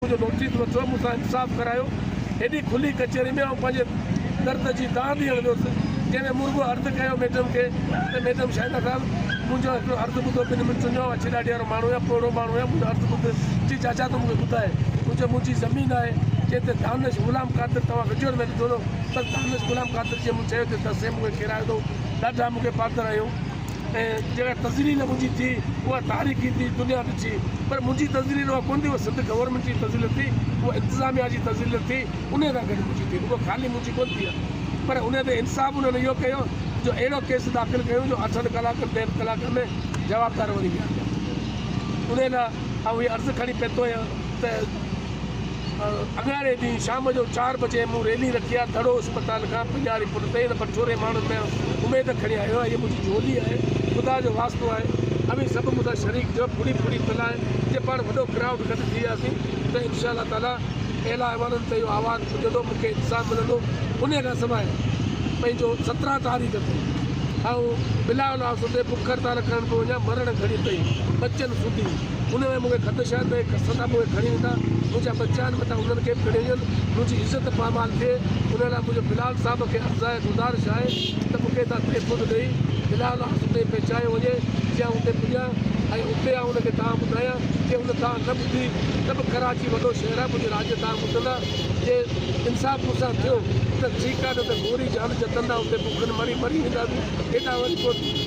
منهنجو نوٽيس وٺو، مون سان انصاف ڪرايو. هيڏي کلي ڪچهري ۾ آئون پنهنجي درد جي دانهن ڏيڻ ويس، جنهن ۾ مون رڳو عرض ڪيو ميڊم کي ته ميڊم شاهده صاحب منهنجو هڪڙو عرض ٻڌو ٻن منٽن جو، آئون اڇي ڏاڙهي وارو ماڻهو آهيان، پوڙهو ماڻهو آهيان، منهنجو عرض ٻڌ. چي چاچا تون مون کي ٻڌاء. مون چيو منهنجي زمين آهي، جنهن تي دانش غلام قادر توهان ويجهڙ ۾ ڏٺو هوندو، بس دانش غلام قادر جيئن مون چيو ته دسي مون کي ڪيرايو اٿئون، ڏاڍا مون کي پادر هنيو. ۽ جيڪا تذليل منهنجي ٿي اها تاريخي ٿي دنيا ڏٺي پر منهنجي تذليل اها ڪونه ٿي اها سنڌ گورنمينٽ جي تذليل ٿي اها انتظاميا جي تذليل ٿي انهي سان گڏ منهنجي ٿي رڳو خالي منهنجي ڪونه ٿي آهي پر انهي تي انصاف انهن اهو ڪيو جو اهڙو ڪيس داخل ڪيو جو اٺن ڪلاڪن ڏهن ڪلاڪن ۾ جوابدار وري ويا پيا انهي لاء آئون هي عرض کڻي پهتو آهيان ته اڱاري ڏينهن شام جو چار بجي مون ريلي رکي آهي دڙو اسپتال کان پڄاري پل تائين هن بٺوري ماڻهن ۾ اميد کڻي آيو آهيان هيء منهنجي جهولي آهي خدا جو واسطو آهي اوهين سڀ مون سان شريڪ ٿيو ڦڙي ڦڙي ڦهلائي جي پاڻ وڏو ڪرائوڊ گڏ ٿي وياسين ته انشاء الله تعاليٰ اعليٰ ايوانن تائين اهو آواز پڄندو مون کي انصاف ملندو انهيء کان سواء پنهنجو 17 تاريخ تي آئون بلاول هائوس تي بک هڙتال ڪرڻ پيو وڃان مرڻ گهڙي تائين ٻچن سوڌي ان ۾ مون کي خدشا آهن ته اهي کسندا مون کي کڻي ويندا، منهنجا ٻچا آهن متان انهن کي به کڻي وڃن، منهنجي عزت پامال ٿئي، ان لاء منهنجو بلال صاحب کي عرض آهي، گذارش آهي ته مون کي هتان تحفظ ڏئي بلال هائوس تائين پهچايو وڃي، جيئن آئون اتي پڄان ۽ اتي آئون ان کي دانهن ٻڌايان، جي ان دانهن نه ٻڌي ته به ڪراچي وڏو شهر آهي، منهنجي راڄ دانهن ٻڌندا، جي انصاف مون سان ٿيو ته ٺيڪ آهي نه ته گوري جان جتندا اتي بکن مري مري وينداسين، هيڏانهن وري ڪو.